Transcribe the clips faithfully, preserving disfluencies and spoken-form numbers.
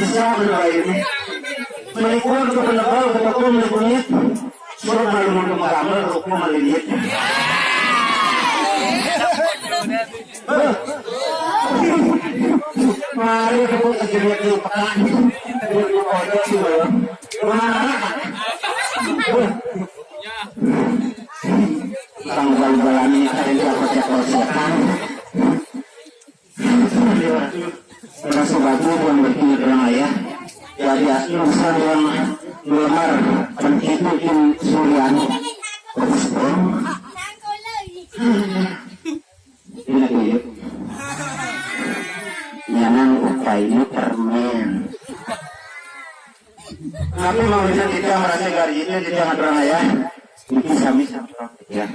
Sama ini. Melipur ke penebal, ke toko, melipungit. Suruh malu untuk menggambar, ruku melingit. Mari kita jerit di pekan. Di pojok sih, loh. Mana? Tanggal balani kalian dapat ya kalau silakan. Merasa bagus bukan berarti orang ayah. Jadi asli besar yang melamar penting mungkin Suryani. Terus, ini aku yuk. Jangan upah ini permen. Tapi mau bisa kita merasa gari itu kita ngaturang ayah. Itu sami sama ya.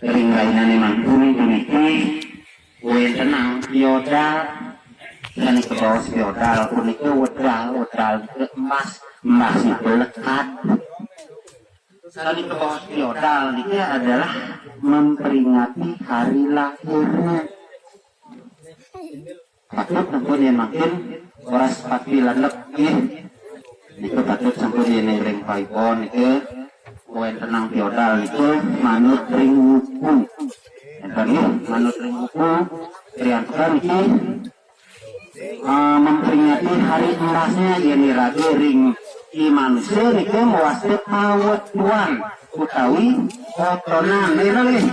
Ring rainane mangkung puniki wenten nang piodal. Sani kebaos piodal punika wedal, wedal nika emas, emas nika lekat. Sani kebaos piodal niki adalah memperingati hari lahirnya. Patut sampun yen mangkin ora sepati landep nggih. Nika patut sampun yen ring paipon nika wenten nang piodal nika manut ring wuku. Enten nggih manut ring wuku. Priantukan niki eh, memperingati hari emasnya yen raga ring i manusia nika mewasta pawetuan utawi potonan. Nika nggih.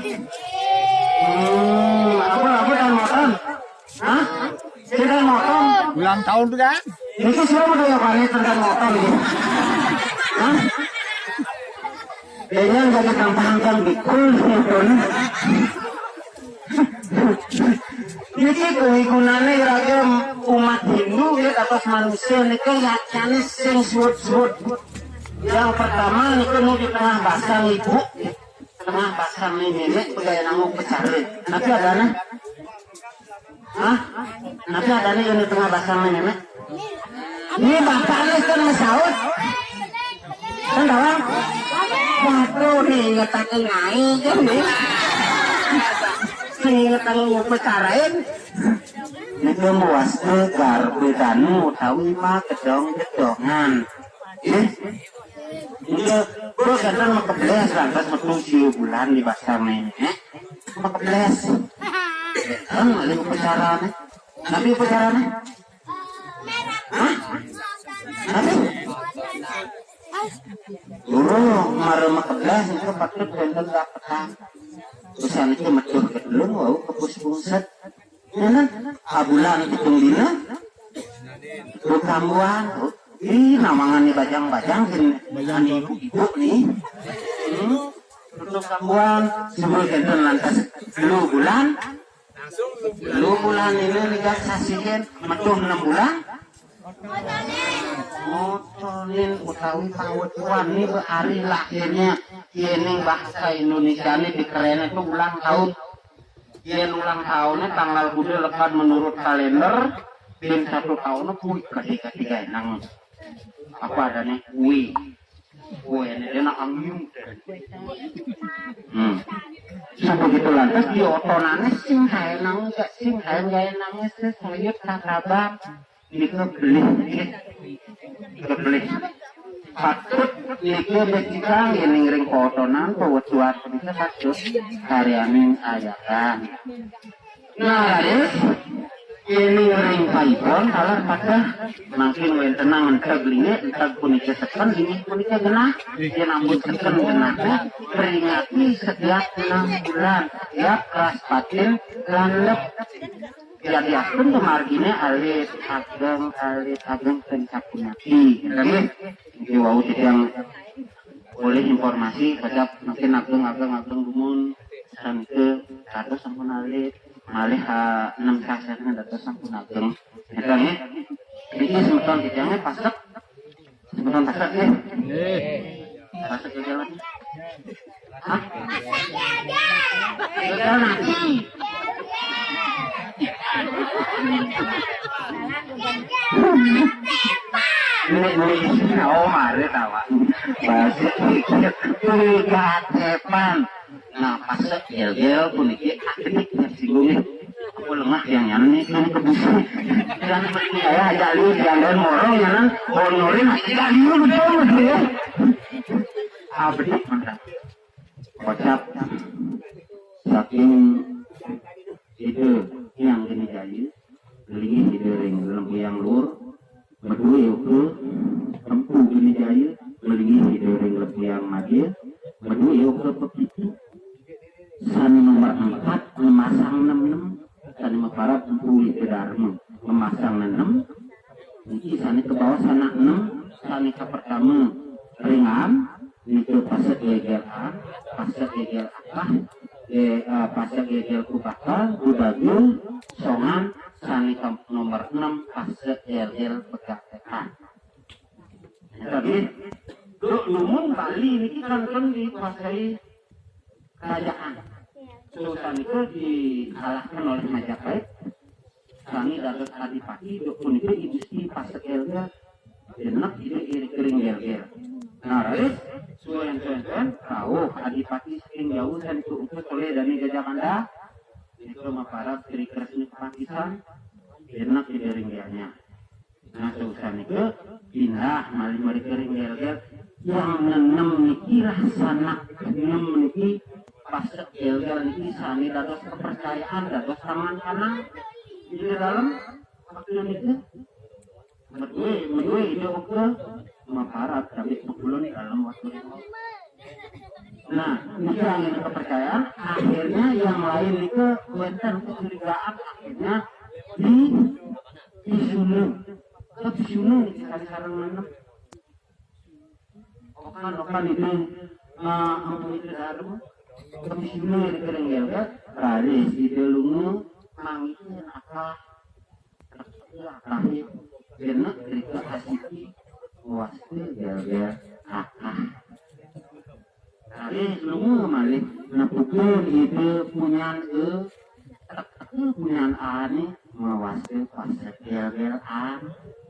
Hmm, apa apa dan moton? Hah? Sing motor. Ulang tahun tuh kan? Niki sira udah ya panik tentang motor niki. Hah? Kayaknya nggak ditampangkan bikul motor. Niki kuwi gunane raga umat Hindu ya atas manusia nika yacane sing suwut-suwut. Yang pertama niku nu di tengah basang ibu, tengah basang nenek pegawai nang upacara. Tapi ada nih. Hah? Napi adane yen tengah basang ngene? Ini bapaknya kan mesaut. Kan tawang? Waduh, nih ingetake ngai kan nih. Sing ingetake ngupacarain. Nika muaste garbe danu utawi ma kedong-kedongan. Nggih. Nika kula ganteng makeblas lantas metu siu bulan di basang nih. Makeblas. Kan malih upacarane. Napi upacarane? Hah? Napi? Durung mara makeblas niku patut wenten dapetan. Usan niku metu kedulung wau kepus pungset. Ngenten, abulan pitung dina. Tukambuan. Ih, namangane bajang-bajang sing ibu-ibu nih. Hmm. Tukambuan, sebelum kenten lantas telu bulan. Telu bulan ini nika sasihin metu enam bulan. Motonin utawi pawetuan nih hari lahirnya. Ini bahasa Indonesia nih dikerene tuh ulang tahun. Yen ulang tahunnya tanggal kuda lekat menurut kalender, ben satu tahunnya kuwi gede-gede nang apa adanya kuwi. Kuwi ini dia nak angin. Hmm. Sampai gitu lantas di otonane sing kae nang sing kae gawe nangis terus nguyut tak sabar. Nika belih nggih. Nika belih. Patut nika becikang yen ring potonan pewetuan punika patut karyaning ayakan. Nah, raris yen ring paipon taler patah mangkin wenten nang enteg linggih, enteg punika seken, linggih punika genah. Yen ampun seken genah, peringati setiap enam bulan, setiap Praspatin landep. Yadiastun tumargine alit ageng, alit ageng ten sapunapi. Nggih. Niki wau titiang oleh informasi kocap mungkin ageng, ageng, ageng dumun sanika dados sampun alit. Malih, ah, enam sasaran dados sampun ageng. Ngeten nggih. Niki semeton titiange pasek. Semeton pasek nggih. Nggih. Pasek ke jalan. Hah? Gagal nanti. Ini, ini, oh, mari tawa. Bahasa pikir. Pegatepan. Nah, pasek gel-gel puniki akedik tersinggung. Lengah yang nyanan nih, ini kebusik. Yang penting saya aja liur, yang lain morong, yang lain honorin, tidak liur, betul, betul, ya. Abdi, mantap. Kocap. Saking itu yang gini jayu, linggih itu ring lempuyang luhur, medue ukur, empu gini jayu, linggih itu ring lempuyang madie, medue ukur pepitu. Sane nomor empat, memasang nem nem. Sane maparat empu ite darma, memasang nem nem. Niki sane ke bawah sanak nem, sane ke pertama ringan, niki pasek gegel an, pasek gegel akah, ge, eh, pasek gegel kubakal, gudagul, songan, sane ke nomor enam, pasek gegel pegak tekan. Jadi, duk dumun Bali niki kan, kan dikuasai kerajaan. Sultan itu dikalahkan oleh Majapahit. Sami dados adipati, duk punika I Gusti Pasek Gelgel. Jenek ide iri kering gelgel. Nah, raris, suen-suen-suen, rauh adipati saking jauh, sami utus oleh Dani Gajah Mada. Itu maparat Sri Kresna Kepakisan. Jenek ide ring dianya. Nah, sausah nika pindah malih mrika ring gelgel. Yang nenem niki, rasanak nenem niki, pasek gelgel niki sane dados kepercayaan, dados tangan kanan. Di dalam waktu niki, medue, medue ida uga maparat, tapi pepulun dalam waktu itu. Nah, niki angin kepercayaan, akhirnya yang lain nika wenten kecurigaan, akhirnya di Pisuna. Ke Pisuna niki kali sareng nenem. Okan, okan itu, eh, ampun itu daru. Ke Pisuna itu kering gelgel, raris itu lunga, mangihin akah. Akah, jenek rika asiki, wasta gelgel akah. Raris lunga malih nepukin ide punyan e, teka punyan ane, mawasta pasek gelgel an.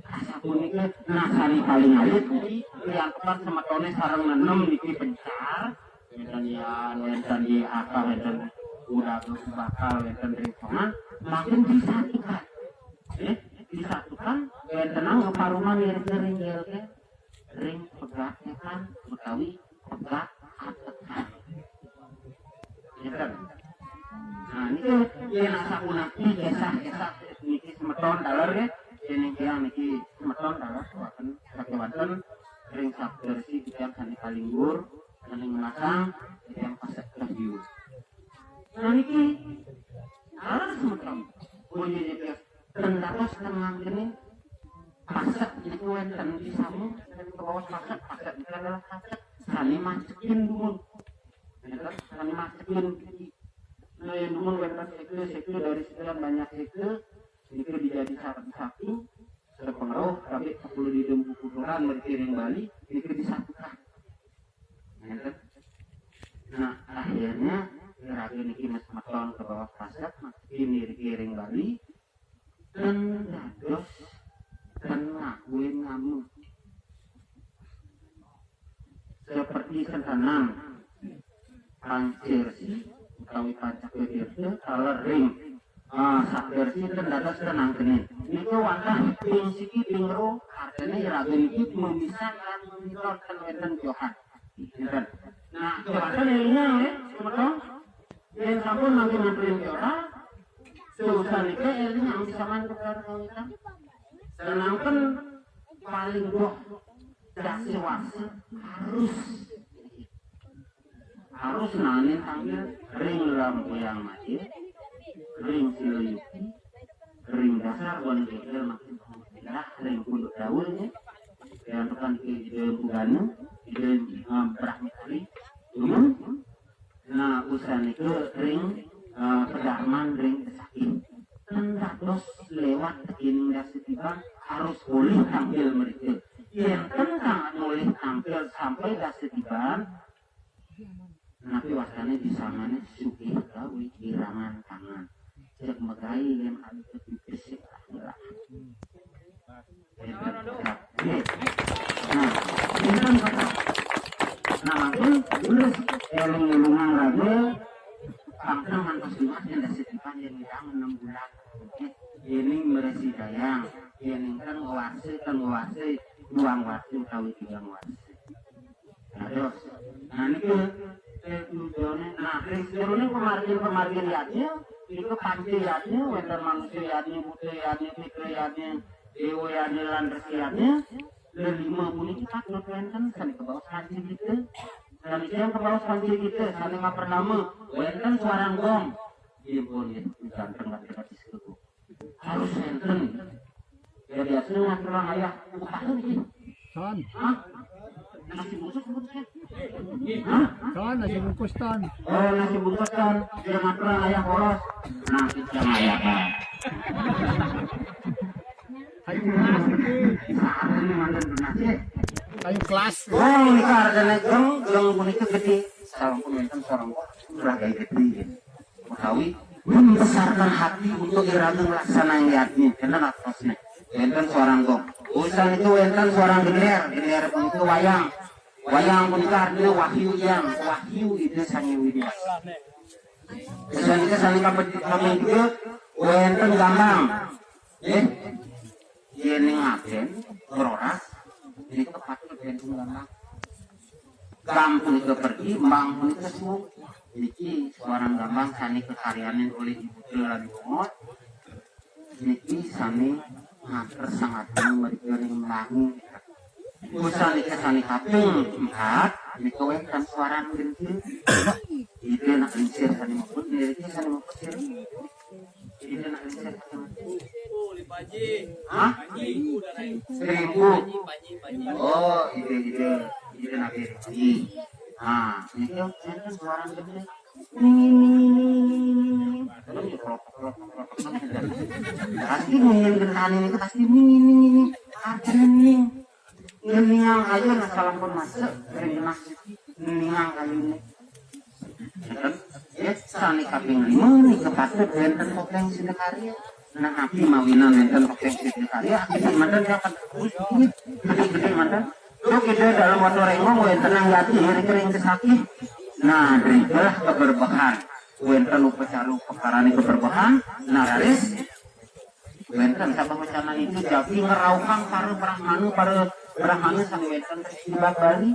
Asapunika, nah, sane paling alit niki, riantukan semetone sareng nenem niki pencar, wenten yan, wenten di akah, wenten udaga bakal, wenten ringkongan, makin disatukan. Eh, disatukan, wentenang paruman ring gelgel, ring pegak tekan utawi pegak atekan. Ngeten. Nah, niki yen asapunapi kesah-kesah niki semeton taler nggih. Yen tiang niki semeton taler wonten sakewanten ring Saptarsi titiang sane kalinggur, sane ngemasang titiang pasek kayu. Nah, niki taler semeton. Punyi niki ten dados ten nganggenin pasek niku wenten di samu, ten kebaos pasek, pasek niku adalah pasek sane macekin dumun. Ngeten, sane macekin. Nah, yen dumun wenten sekte, sekte dari sekian banyak sekte, niku dijadi satu-satu, sepengaruh kabeh sepuluh di Dempu Kuturan berkiring Bali, niku disatukan. Ngeten. Nah, akhirnya raga niki mes meton kebaos pasek, macekin niki ring Bali, ten dados ten ngakuin ngamu. Seperti sentenan Pancirsi utawi Pancaka Tirta taler ring, ah, Saptarsi ten dados ten angkenin. Nika wantah ping siki ping ro, artine iraga niki memisan lan memiton ten wenten johan. Ngeten. Nah, kewanten elingang nggih, semeton. Yen sampun mangke mantri ora, sausah nika elingang saman perkara kawitan. Senangken paling doh dasa warsa harus, harus naenin tanggil ring Rampuyang Madya, ring Sila Yukti, ring dasar wan geger makin pindah ring Punduk Dawa nggih. Yen tekan ke Ida Empu Gana, Ida, eh, Brahmacari, dumun. Nah, usan nika ring, eh, pedarman ring Besakih. Ten dados lewat tekening dasa tiban harus polih tampil mrika. Yen ten kang polih tampil sampai dasa tiban, napi wastane disangane sugih gawe kirangan tangan. Cek megai yen anu kepipis sik lah. Nah, pinten kata. Nah, mangkin terus eling-elingan raga, Pangkeng ngantos liwat yen dasa tiban yen ngidang enam bulan. Yening meresi dayang, yening kan ngawase, kan ngawase duang warsa utawi tigang warsa. Dados, nah, niki, eh, tujuane, nah, ring sajeroning pamargin-pamargin yadnya, nika panca yadnya, wenten manusia yadnya, buta yadnya, pitra yadnya, dewa yadnya, lan resi yadnya, lelima puniki patut wenten sane kabaos panca kita. Sane sing kabaos panca kita, sane kapertama, wenten suarang gong. Nggih pun, nggih, ganteng, ganteng, ganteng. Harus enten. Ya, biasanya ngaturang ayah, upahan iki. Soan. Hah? Nasi bungkus, bungkus, ya? Hah? Soan, nasi bungkus, Ton. Oh, nasi bungkus, Ton. Dia ngaturang ayah boros. Nah, kita ayah, Pak. Ayo, Mas. Saat ini mantan nasi. Ayo, kelas. Oh, ini harganya geng, geng punika gede. Salam pun enten sareng kok. Murah kayak gede, ya. Utawi membesarkan hati untuk iraga nglaksanaang yadnya. Kenten atosne. Wenten suarang gong. Usan itu wenten suarang gender, gender punika wayang. Wayang punika artinya wahyu yang, wahyu itu Sang Hyang Widi Wasa. Usan itu sane kaped-, kaping tiga, wenten gambang. Eh, yening aden, ngroras, nika patut wenten gambang. Gam punika pergi, mbang punika suwung. Niki suarang gambang sane kakaryanin olih Ibu Tri lan Ibu Mot. Niki sane nganter Sang Agung mrika ring mlangi. Usan nika sane kaping empat, nika wenten suarang genting. Ida nak lingsir sane muput, niki sane muput sira. Ida nak lingsir sane muput. Hah? Seribu. Oh, ide, ide, ide nabi rezeki. Nah, ini kan saya kan suara gede. Ning, ning, ning, ning, ning, ning. Terus ya, kelopak, kelopak, kelopak, kelopak. Pasti ning, ning, ning, ning. Pasti ning, ning, ning, ning. Artinya ning. Ngeningang ayu nah salam pun masuk, ring genah siki. Ngeningang ayu ning. Ngeten. Ya, sane kaping lima nika patut wenten topeng Sidakarya. Nah, napi mawinan wenten topeng Sidakarya, gede manten ya kan. Gede-gede manten. Duk ida dalam waktu rengong wenten nang yati ring ring kesakih. Nah, drikalah keberbehan. Wenten upacara upakarane keberbehan. Nah, raris wenten sabeh wacananipun jagi ngrauhang para brahmana, para brahmana sane wenten ring jibak Bali.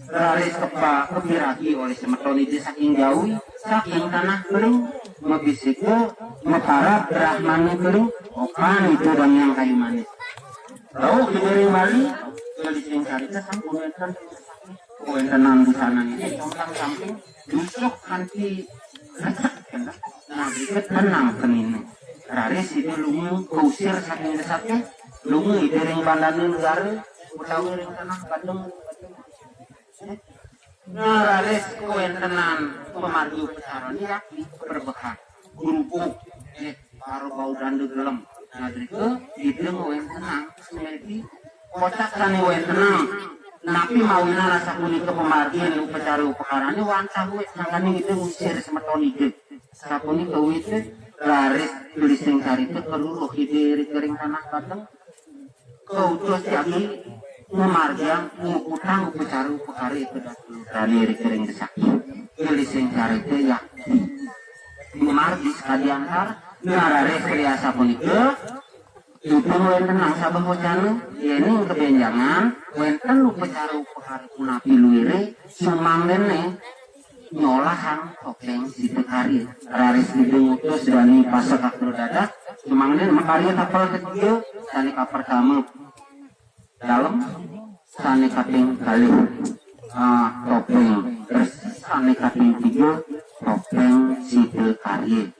Raris kepa-, kepiragi olih semeton Ida saking Jawi, saking tanah Keling, mabisika maparab brahmana Keling, okan itu dang yang kayu manis. Rauh di ring Bali, gelising carita sampun wenten, wenten nang di sana niki, tongkang samping, dusuk kanti lecek, nah, dikit tenang kenine. Raris itu lunga kausir saking desake, lunga itu ring bandana negara, utawi ring tanah Bandung. Nah, raris kawentenan pamargi upacarane yakti perbehan, grubug, eh, karo bau danda gelem. Nah, drika Ida ngwentenang semeti kocap sane wentenang. Napi mawinan asapunika pamargin upacara upakarane wantah wit mangkane Ida ngusir semeton Ida. Sapunika wit raris gelising carita karuruh Ida ring tanah Bateng. Kautus jagi mamargiang nguputang upacara upakara ika dadi putrane ring kesakti. Gelising carita yakti. Mamargi sakadi antar, nararis kriya sapunika, ipun wenten nang sabeh wacana, yening kabenjangan, wenten upacara upakara punapi luire, sumangdene nyolahang topeng Sidakarya. Raris Ida ngutus dane pasek akra dadak, sumangdene makarya tapel ketiga, sane kapertama dalem, sane kaping kalih, ah, topeng resi, sane kaping tiga topeng Sidakarya.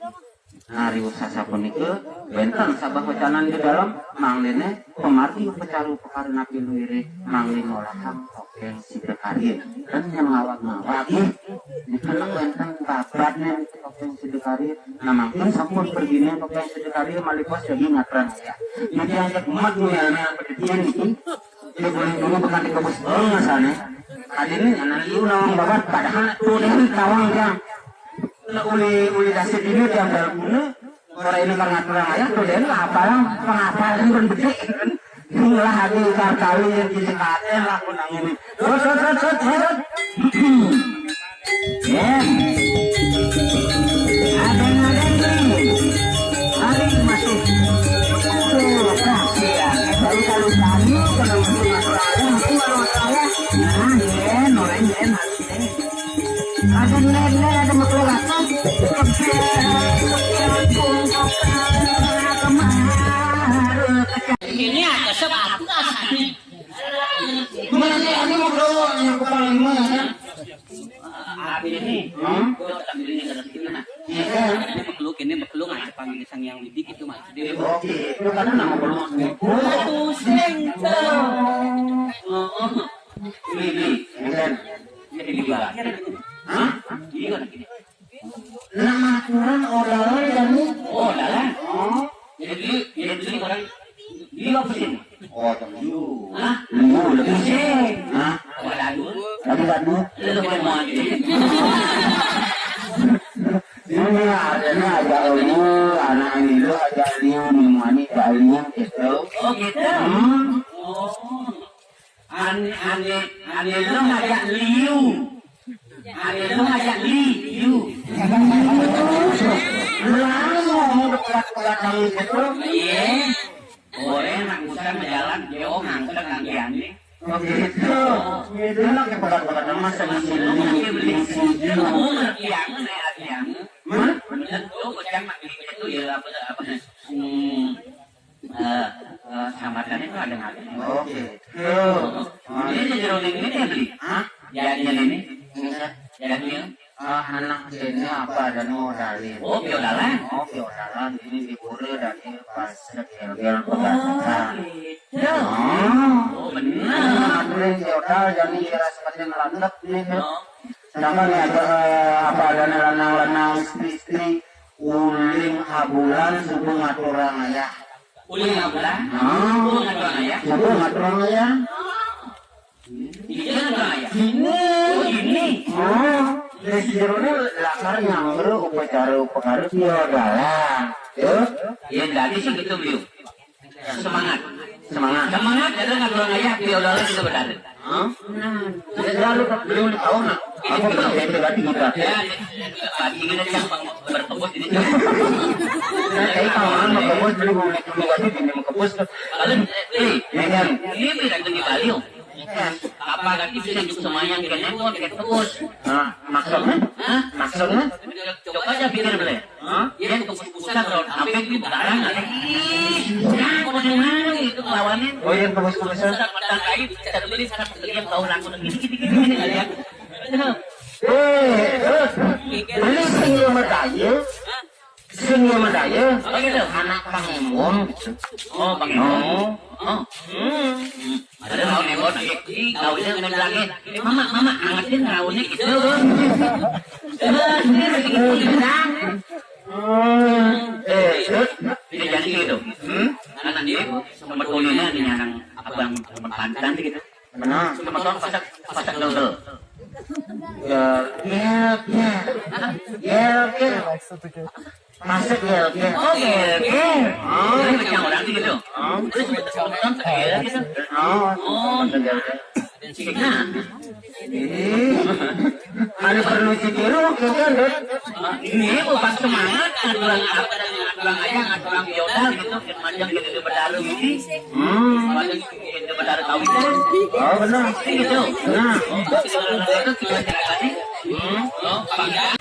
Nah, riwus sapunika, wenten sabeh wacanan di dalem, mangdene pamargi upacara upakara napi luire, mangdene olahang topeng Sidakarya. Ten yen ngawag-ngawag, nggih. Nika nek wenten babadne topeng Sidakarya. Nah, mangkin sampun pergine topeng Sidakarya malih puas jagi ngatrang ya. Niki ajak mat nguyana pededian niki. Dia boleh dulu bukan dikebus bangesane. Adine anak liu nawang babat padahal tuh deh tawang jang. Nek uli, uli dasa dina tiang dalem guna, ora ini kang ngaturang ayah, tuh den lah apalang, pengapalan pun bedik. Inilah aku utar kali yang di sekaten lah pun angin. Terus, terus, terus, terus, terus. Yen. Ada nenek, ada makhluk apa? Ini ada sebab apa sih? Mana nih, ada makhluk yang kepala lima, ya? Apa ini? Hmm? Gua tak pilih ini, ada pilih, nah. Iya. Ini makhluk, ini makhluk, ada panggil sang yang widik itu, Mas. Oke, itu kan nama makhluk. Batu sengkang. Oh, oh. Ini, ini, ini kan. Ini di luar. Hah? Ini kan gini. Nama aturan odalan kamu? Odalan? Oh. Jadi, jadi orang di apa sih? Oh, temen. Hah? Lu udah pusing. Hah? Apa dadu? Tapi kan lu. Lu mau aja. Ini adanya aja lu, anak ini lu aja liu, minuman ini aja liu, gitu. Oh, gitu. Hmm. Oh. Ane, ane, ane lu ngajak liu. Ane lu ngajak liu. Lu ngomong dekat-dekat gitu. Iya. Orang nak usah berjalan, dia orang ngangkat kaki ane. Oh, gitu. Gitu lah, kepekat-pekat nama sama si Lili, si Jun. Oh, ngerti aku, nek hati aku. Mana? Bener, tuh, bocah mak gitu, ya, apa, apa, hmm, eh, eh, sambatannya tuh ada ngatur. Oke. Tuh. Ini si Jero ini, ini beli. Hah? Jadinya ini. Enggak. Jadinya. Eh, anak ini apa ada no dalil? Oh, piodalan. Oh, piodalan ini di pura dari pas gel-gel. Oh, pegangan. Gitu. Oh, benar. Nah, ini piodal jadi rasa penting landep nih. Oh. Sedangkan ya, eh, apa ada lanang-lanang istri-istri uling abulan subuh ngaturang ayah. Uling abulan? Hmm. Subuh ngaturang ayah. Subuh ngaturang ayah. Iya, ngaturang ayah. Ini. Oh, ini. Oh, di jerone lakar nyangger upacara-upacara piodala. Yo. Ya, jadi sih gitu, Beliau. Semangat. Semangat. Semangat, ada ngaturang ayah, piodala kita berada. Hah? Nah, dia selalu beliau di tahun, nah. Apa belum? Saya berarti kita. Ya, pagi ini yang berkebus ini. Nah, saya tahu, nah, berkebus dulu, mau naik dulu, waktu ini mau kebus. Kalau, eh, ini kan, ini beda di Bali, oh. Apa lagi bisa juga sama yang kena, gua kayak kebus. Nah, maksudnya? Hah? Maksudnya? Coba aja pikir, Bre. Hah? Yang kebus-kebusan, kalau sampai di barang, ada. Ih, ya, mau di mana itu lawannya? Oh, yang kebus-kebusan. Kita beli, kita beli, kita beli, yang tahu langsung gini, gini, gini, gini, ya. Eh, eh, ini sing yo medaya. Sing yo medaya. Oh, gitu. Anak Pang Embon. Oh, Pang Embon. Oh. Oh. Hmm. Ada mau nembon lagi. Ih, gaulnya ngemil lagi. Mama, mama, angetin gaulnya gitu. Eh, ini sedikit hilang. Hmm. Eh, terus? Tidak jadi gitu. Hmm? Anak dia, sebetulnya ini yang abang teman pantan gitu. Benar. Cuma tolong pasak, pasak double. Ya, ya, ya. Ya, ya. Masak ya, ya. Oh, ya, ya. Oh. Jadi macam orang gitu. Oh. Terus cuma tolong pasak ya gitu. Oh. Oh, iya. Nah. Ini. Ada perlu ditiru, gitu, Dek. Ini bukan semangat, aturan apa dan aturan ayah, aturan bioda gitu, yang panjang gitu di berdalu ini. Hmm. Panjang gitu di berdalu tahu itu. Oh, benar. Gitu. Nah. Hmm. Oh, panjang.